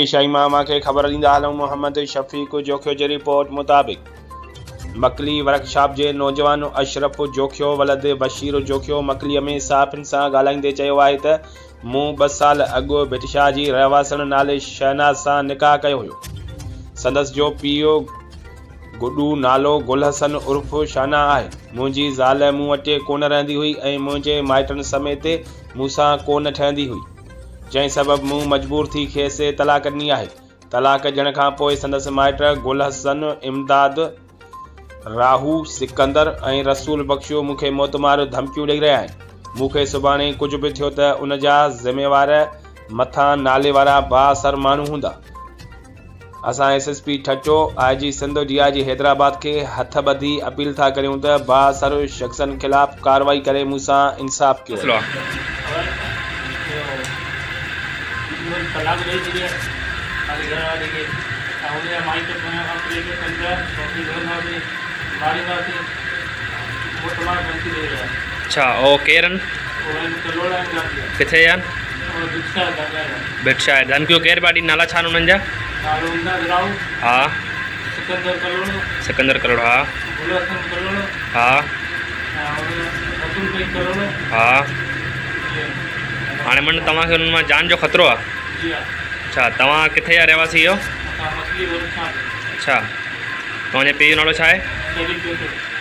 شاهي مان اوهان کي خبر ڏيندا هلون محمد شفيق جوکيو جي رپورٽ مطابق مڪلي ورڪشاپ جي نوجوان اشرف جوکيو ولد بشير جوکيو مڪلي ۾ صحافين سان ڳالهائيندي چيو آهي ته مون ٻه سال اڳ ڀٽ شاهه جي رهواسڻ نالي شهناز سان نڪاح ڪيو هيو سندس جو پيء گڏو نالو گل حسن عرف شانا آهي منهنجي زال مون وٽ ڪونه رهندي هئي ۽ منهنجي مائٽن سميت مون سان ڪونه ٺهندي هئي. جنهن سبب مون مجبور ٿي کيس طلاق ڏني آهي. طلاق ڏيڻ کان پوء سندس مائٽ گل حسن، امداد، راهو، سڪندر ۽ رسول بخش مون کي موتمار ڌمڪيون ڏئي رهيا آهن. مون کي سڀاڻي ڪجهه به ٿيو ته ان جا ذميوار مٿان نالي وارا بااثر ماڻهو هوندا. اسان S S P Thatta, I G Sindh, D I G Hyderabad کي هٿ ٻڌي اپيل ٿا ڪريون ته بااثر شخصن خلاف ڪارروائي ڪري مون سان انصاف ڪيو وڃي. اڇا او ڪير آهن ڪٿي جا آهن ڀٽ شاهه ڌمڪيون ڪير پيا ڏين نالا ڇا آهن انهن جا نالو امداد راهو ها سڪندر ڪلوڙو سڪندر ڪلوڙو ها گل حسن ڪلوڙو ها رسول بخش ڪلوڙو ها هاڻي من توهان کي انهن مان جان جو خطرو آهي جي ها اڇا توهان ڪٿي جا رهواسي آهيو اسان مڇلي ورڪشاپ اڇا توهان جي پيء جو نالو ڇا آهي شريف جوکيو.